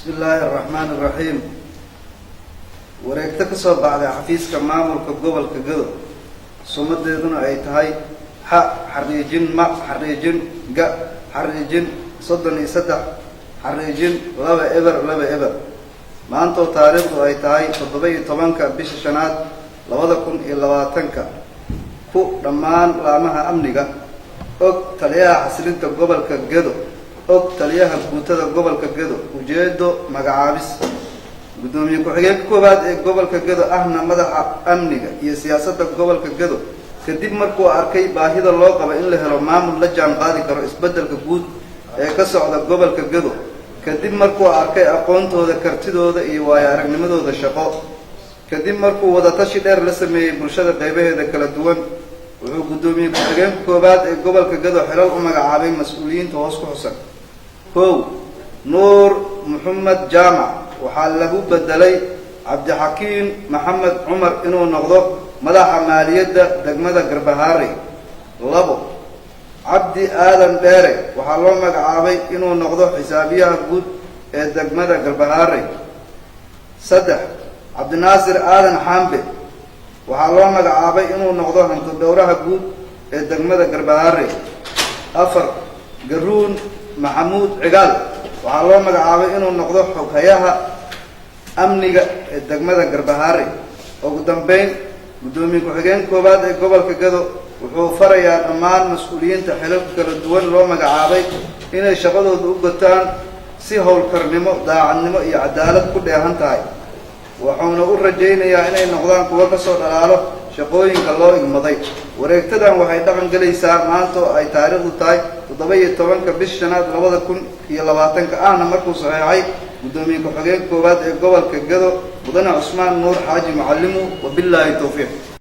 Bismi illaahi araxmaan iraxiim. Wareegto ka soo baxday xafiiska maamulka gobolka Gado, sumadeeduna ay tahay X xariijin ma xariijin ga xariijin 33-2000, maantoo taariikhdu ay tahay 17-ka bisha shanaad 2020-ka, ku dhammaan laamaha amniga, og taliyaha xasilinta gobolka Gedo, og taliyaha guutada gobolka Gedo. Ujeedo: magacaabis guddoomiye ku-xigeenka koowaad ee gobolka Gedo, ahna madaxa amniga iyo siyaasadda gobolka Gedo. Kadib markuu arkay baahida loo qabo in la helo maamul la jaan qaadi karo isbeddelka guud ee ka socda gobolka Gedo. Kadib markuu arkay aqoontooda, kartidooda iyo waayo aragnimadooda shaqo. Kadib markuu wadatashi dheer la sameeyey bulshada qaybaheeda kala duwan, wuxuu guddoomiye ku-xigeenka koowaad ee gobolka Gado xilal u magacaabay mas-uuliyiinta hoos ku xusan. Kow, Nuur Maxamed Jaamac waxaa lagu bedelay Cabdixakiim Maxamed Cumar inuu noqdo madaxa maaliyadda degmada Garbahaarey. Labo, Cabdi Aadan Dheere waxaa loo magacaabay inuu noqdo xisaabiyaha guud ee degmada Garbahaarey. Saddex, Cabdinaasir Aadan Xaambe waxaa loo magacaabay inuu noqdo hantidhowraha guud ee degmada Garbahaarey. Afar, Garuun Maxamuud Cigaal waxaa loo magacaabay inuu noqdo xoghayaha amniga ee degmada Garbahaarey. Ugu dambeyn, guddoomiye ku-xigeen koowaad ee gobolka Gado wuxuu farayaa dhammaan mas-uuliyiinta xilalka kala duwan loo magacaabay inay shaqadooda u gutaan si howlkarnimo, daacadnimo iyo cadaalad ku dheehan tahay, wuxuuna u rajaynayaa inay noqdaan kuwo kasoo dhalaalo shaqooyinka loo igmaday. Wareegtadan waxay dhaqan gelaysaa maanta oo ay taariikhdu tahay 17-ka bish shanaad 2020-ka, ahna markuu saxeexay guddoomiye ku-xigeen koowaad ee gobolka Gado, Mudane Cusmaan Nuur Xaaji Macalimu. Wabilaahi towfiiq.